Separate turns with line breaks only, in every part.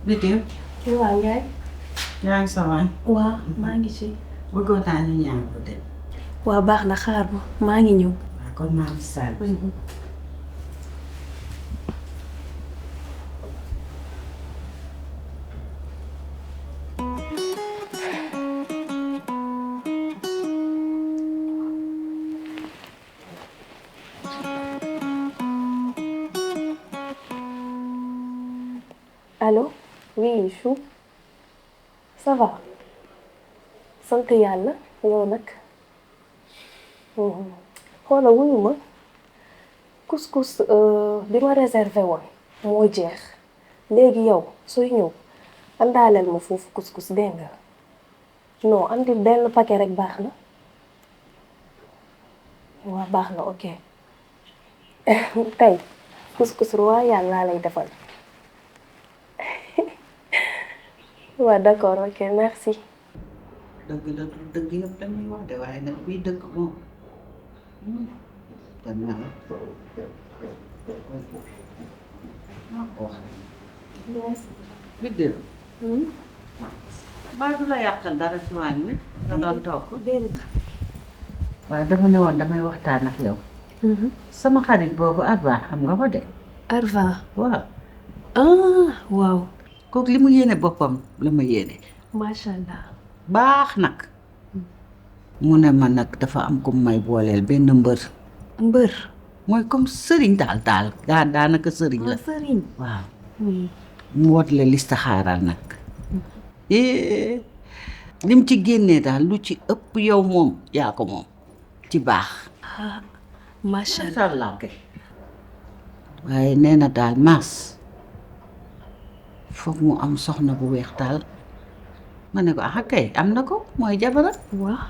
Video
Waaw Ndiaye.
yaa ngi sa waay.
waaw maa ngi ci.
bëggoon naa ñu ñaan ko de.
waaw baax na xaar ma maa ngi ñëw.
waaw kon maa ngi saal bi.
allo oui Chou ça va sant yàlla yow nag xoola wuyu ma couscous bi ma réservé woon moo jeex léegi yow sooy ñëw andaaleel ma foofu couscous dégg nga non andi benn paquet rek baax na waaw baax na ok tey couscous royal laa lay defal. waaw d'accord ok merci.
dëgg la dëgg yëpp dañuy wax de waaye nag bii dëgg moom. danaa la. maa ko wax. Biddew. maa du la yàqal dara si waañ bi nga doon togg. waaye dama ne woon damay waxtaan ak yow. sama xarit boobu Arba xam nga ko de.
Arva.
waaw.
ah waaw.
kooku li mu yéene boppam la ma yéene.
macha allah.
baax nag. mu ne ma nag dafa am ku may booleel benn mbër.
mbër.
mooy comme sëriñ daal daanaka sëriñ la.
sëriñ.
waaw. mu wot la liste xaaral nag. lim ci génnee daal lu ci ëpp yow moom yaa ko moom ci baax.
ah macha
allah. waaye nee na daal maas foog mu am soxna bu weex daal. ma ne ko ah kay am na ko mooy jabaram.
waaw.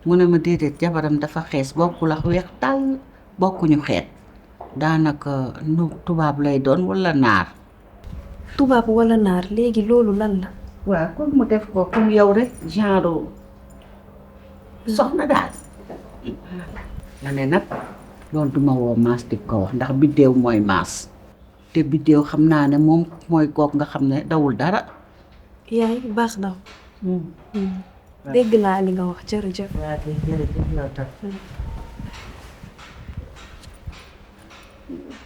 mu ne ma déedéet jabaram dafa xees bokkul ak weex tàll bokkuñu xeet daanaka nu tubaab lay doon walla naar.
tubaab walla naar léegi loolu lan la.
waaw kon mu def ko comme yow rek genre soxna daal. ma ne nag loolu duma woo maas di ko wax ndax biddéew mooy maas te biddéew xam naa ne moom mooy kook nga xam ne dawul dara.
yaay baax na. dégg naa li nga wax jërëjëf.
waaw kay jërëjëf yow tam.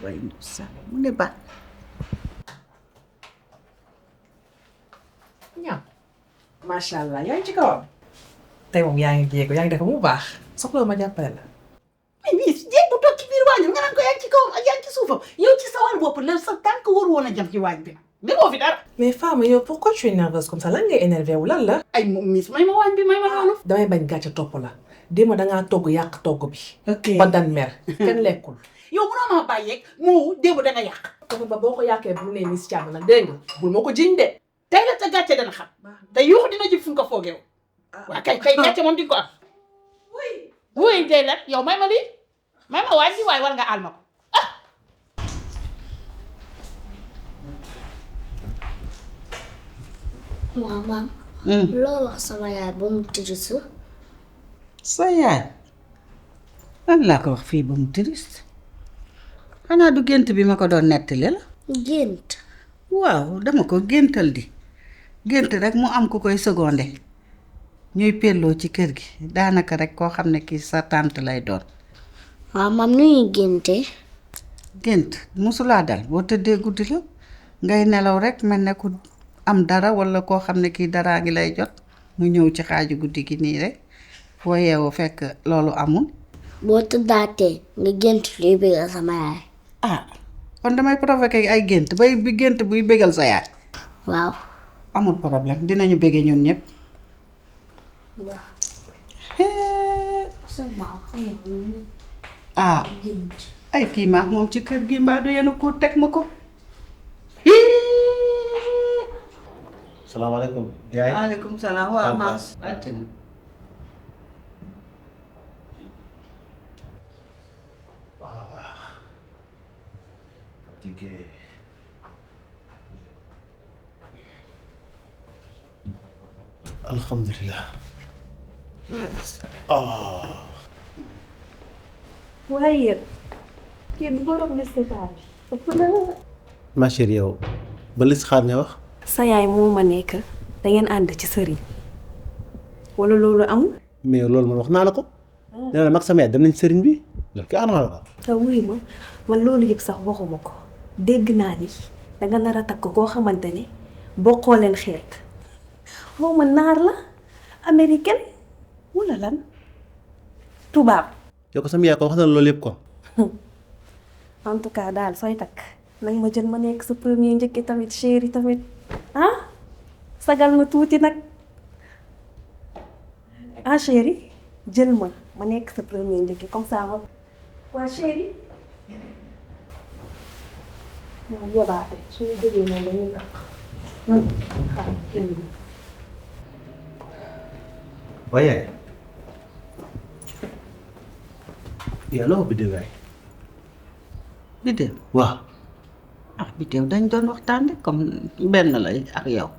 waaye mu ne ba.
ñaam macha allah yaa ngi ci kawam. tey moom yaa ngi jéego yaa ngi def bu baax soxla ma jàppale la.
mais jéeg bu toog ci biir waañu nga naan ko yaa ngi ci kawam ak yaa ngi ci suufam yow ci sa wàll bopp la sa tànk war woon a jam ci waañ bi defoo fi dara.
mais Fama yow pourquoi tu es nerveuse comme ça lan ngay énervé wu lan la.
ay moom miss may ma waañ bi may ma loolu.
damay bañ gàcce topp la démb dangaa togg yàq togg bi.
ok
ba dan mer kenn lekkul.
yow mënoo maa bàyyeeg moo démb da nga yàq.
togg ba boo ko yàqee bu nee Miss Thiam nag dégg nga bul ma ko jiñ de.
tey la sa gàcce dana xam te yuuxu dina jib fu nga ko foogeew. waa kay tey gàcce moom di nga ko am. wuy tey la yow may ma lii may ma waañ bi waaye war nga àll ma ko.
waaw maam. loo wax sama yaay ba mu triste.
sa yaay lan laa ko wax fii ba mu triste xanaa du gént bi ma ko doon nettali la.
gént.
waaw dama ko géntal di gént rek mu am ku koy secondé ñuy pelloo ci kër gi daanaka rek koo xam ne kii sa tante lay doon.
waaw maam nu ñuy géntee.
gént mosulaa dal boo tëddee guddi la ngay nelaw rek mel ne ku am dara walla koo xam ne kii daraa ngi lay jot mu ñëw ci xaaju guddi gi nii rek boo yeewoo fekk loolu amul.
boo tëddaatee nga gént luy bëggal sama yaay.
ah kon damay provoqué ay gént bay bi gént buy bégal sa yaay.
waaw.
amul problème dinañu bége ñun ñëpp. ah ay kii maax moom ci kër gi mbaa du yenu ko teg ma ko.
salaamaaleykum. yaay
waaleykum salaam waaw maas.
alhamdulilah.
waaye yéen kii du borom listixaar bi ëpp na.
ma chérie yow ba listixaar nga wax.
sa yaay moo ma nekk da ngeen ànd ci sëriñ wala loolu amul.
mais loolu man wax naa la ko. nee na mag sama yaay dem nañ sëriñ bi loolu kay naa la ko.
te wuy ma man loolu yëpp sax waxuma ko dégg naa ni danga nar a takk koo xamante ne bokkoo leen xeet xaw ma naar la américaine wala lan tubaab.
yow ko sama yaay ko wax na loolu yëpp ko.
en tout cas daal sooy takk nag ma jël ma nekk sa premier njëkki tamit chéri tamit ah sagal nga tuuti nag ah chéri jël ma nekk sa premier njëkki comme ça ma waa chéri moom yabaate suñu jógee moom dañuy takk
waaye yaa loo biddew waay.
Biddew
waaw.
ah Biddew dañ doon waxtaan rek comme benn la ak yow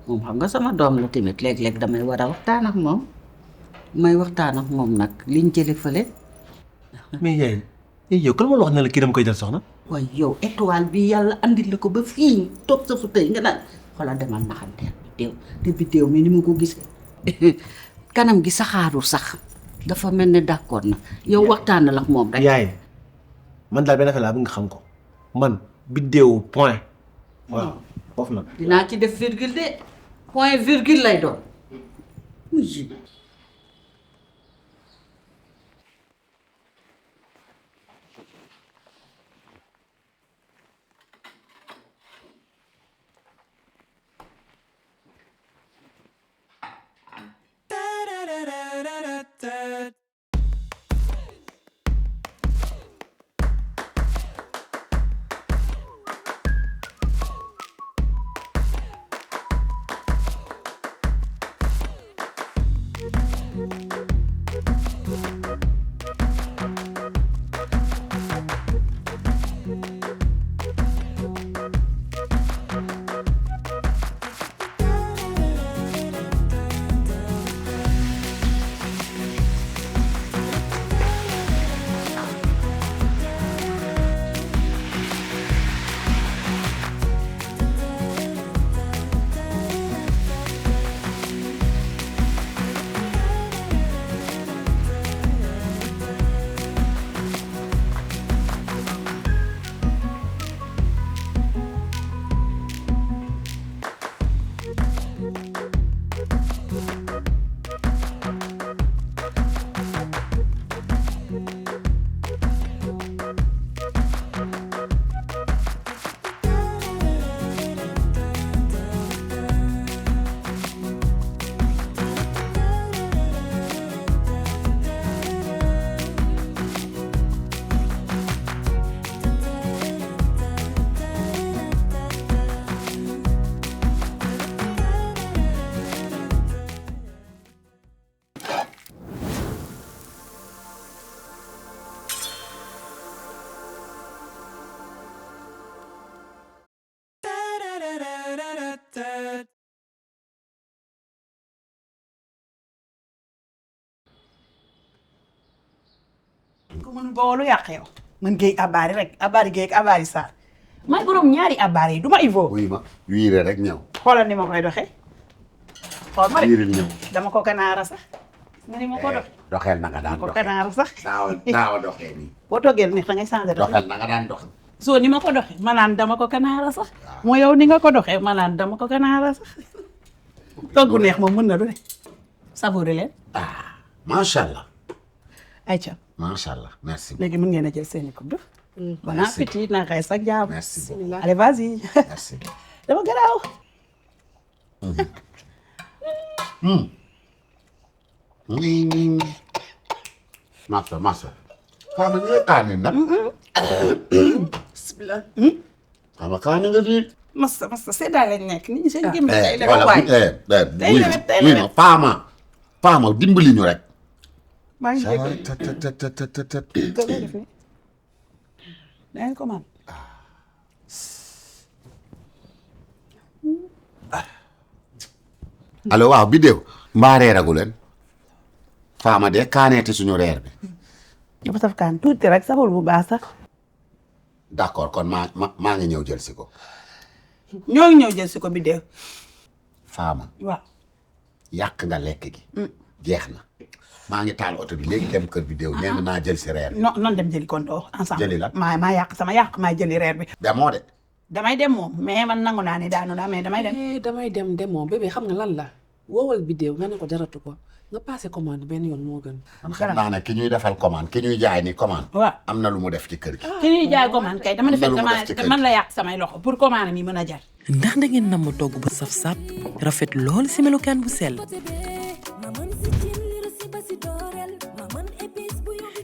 moom xam nga sama doom la tamit léeg-léeg damay war a waxtaan ak moom may waxtaan ak moom nag liñ jële fële.
mais yaay yow kan ma la wax ne la kii dama koy jël soxna.
waaye yow étoile bi yàlla andil la ko ba fii toog sa fu tey nga naan xoolal demal naxanteel Biddew te Biddew mi ni mu ko gisee kanam gi saxaarul sax dafa mel ne d'accord na yow waxtaan la ak moom rek.
yaay man daal benn affaire laa bëgg nga xam ko man Biddew point. waaw foofu nag.
dinaa ci def virgule de point virgule lay doon.
ko mënul ba wolu yàq yow man géey abaari rek abaari géey ak abaari saar may borom ñaari abaari yi du ma Ivo.
wuy ma wiire rek ñëw.
xoolal ni ma koy doxee xool ma
wiire ñëw.
dama ko kanaara sax nga ni ma ko dox
doxeel na nga daan
ko
doxee.
kanaara sax
daaw doxee nii.
boo toggee ni da ngay changé dox
doxeel na nga daan dox.
soo ni ma ko doxee ma naan dama ko kanaara sax moo yow ni nga ko doxee ma naan dama ko kanaara sax togg neex moom mën na du ne savouré leen
ah macha allah.
ayca
macha allah merci.
léegi mën ngeen a jël seeni coupe. Bon appétit na rees ak jàmm.
Merci beaucoup.
Allez vas-y.
merci.
dama garaaw.
masa masa. Kamu ni kaani nag.
bismillah.
Kamu kaani nga di.
masa masa seddaay lañ nekk nit ñi seen gémmiñ day la
voilà
waay.
wuy ma faama dimbali ñu rek.
maa ngi dégg
tat.
nga koy def nii. da ngeen ko man.
allo waaw Biddew. mbaa reeragu leen. faama de kaaneeti suñu reer bi.
dafa saf kaan tuuti rek saful bu baax sax.
d'accord kon maa ngi ñëw jël si ko.
ñoo ngi ñëw jël si ko Bideew.
faama.
waaw.
yàq nga lekk gi. jeex na. maa ngi taal oto bi léegi dem kër Bideew nee na naa jël si reer bi.
non dem jëli kontoo ensemble.
jëli la
maa yàq sama yàq maa jëli reer bi.
demoo de.
damay dem moom mais man nangu naa ne daanu naa mais damay dem.
damay dem demoo bébé xam nga lan la woowal Bideew nga ne ko jaratu ko nga passé commande benn yoon moo gën.
xam naa ne ki ñuy defal commande ki ñuy jaay ni commande.
waaw
am na lu mu def ci kër gi.
ki ñuy jaay commande kay dama defee man la yàq samay loxo pour commande mi mën a jar.
ndax da ngeen namm togg bu saf sap rafet lool si melokaan bu sell.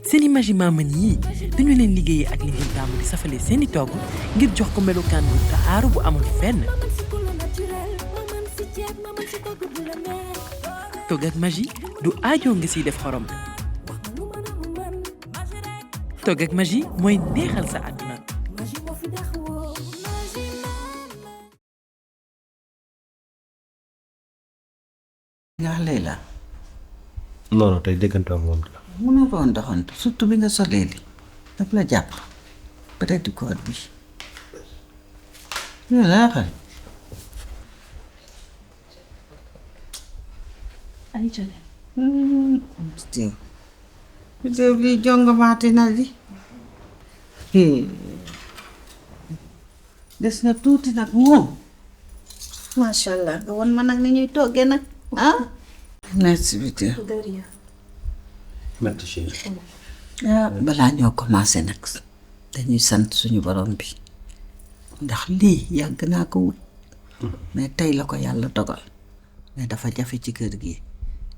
seeni magi maman yii dañu leen liggéeyee ak li ngeen taamu di safale seeni togg ngir jox ko melokaan bu taaru bu amul fenn. togg ak magi du aajoo nga siy def xorom. togg ak magi mooy neexal sa àdduna.
nga Leila.
non tey déggante ak moom la.
mënoo doon doxantu surtout bi nga solee li daf la jàpp peut-être du corps bi yow laa xam.
ay jole.
Bideew lii jongamaate na li des na tuuti nag moom macha allah nga won ma nag ni ñuy toggee nag ah. merci Bideew.
de rien.
merci chérie.
balaa ñoo commencé nag dañuy sant suñu borom bi ndax lii yàgg naa ko wut mais tey la ko yàlla dogal mais dafa jafe ci kër gi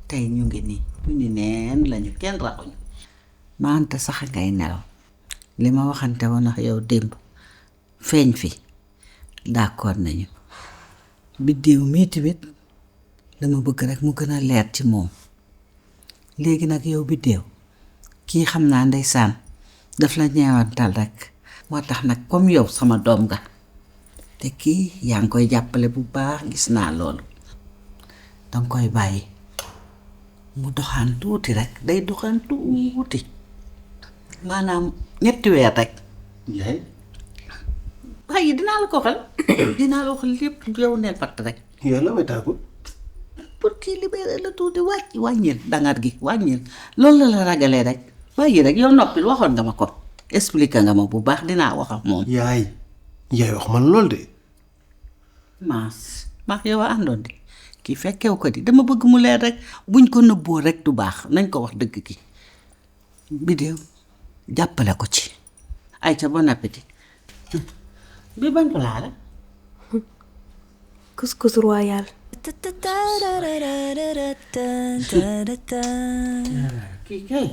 tey ñu ngi nii ñu ni neen lañu kenn raxuñu maante sax ngay nelaw li ma waxante woon ak yow démb feeñ fi d'accord nañu Bideew mii tamit dama bëgg rek mu gën a leer ci moom léegi nag yow Bideew kii xam naa ndeysaan daf la ñeewantal rek moo tax nag comme yow sama doom nga te kii yaa ngi koy jàppale bu baax gis naa loolu danga koy bàyyi mu doxaan tuuti rek day doxaan tuuti maanaam 3 weer rek
yaay.
bàyyi dinaa la ko waxal dinaa la waxal lépp yow neel patt rek
yow la may tàggu.
pour kii libéré la tuuti wàññil dangar gi wàññil loolu la ragalee rek bàyyi rek yow noppil waxoon nga ma ko expliqué nga ma bu baax dinaa wax ak moom.
yaay wax man lool de.
maas yow a àndoon de kii fekkew ko di dama bëgg mu leer rek buñ ko nëbboo rek du baax nañ ko wax dëgg gi. Bideew jàppale ko ci ay ca bon appétit bi bañ ko laala
couscous royal.
kii kay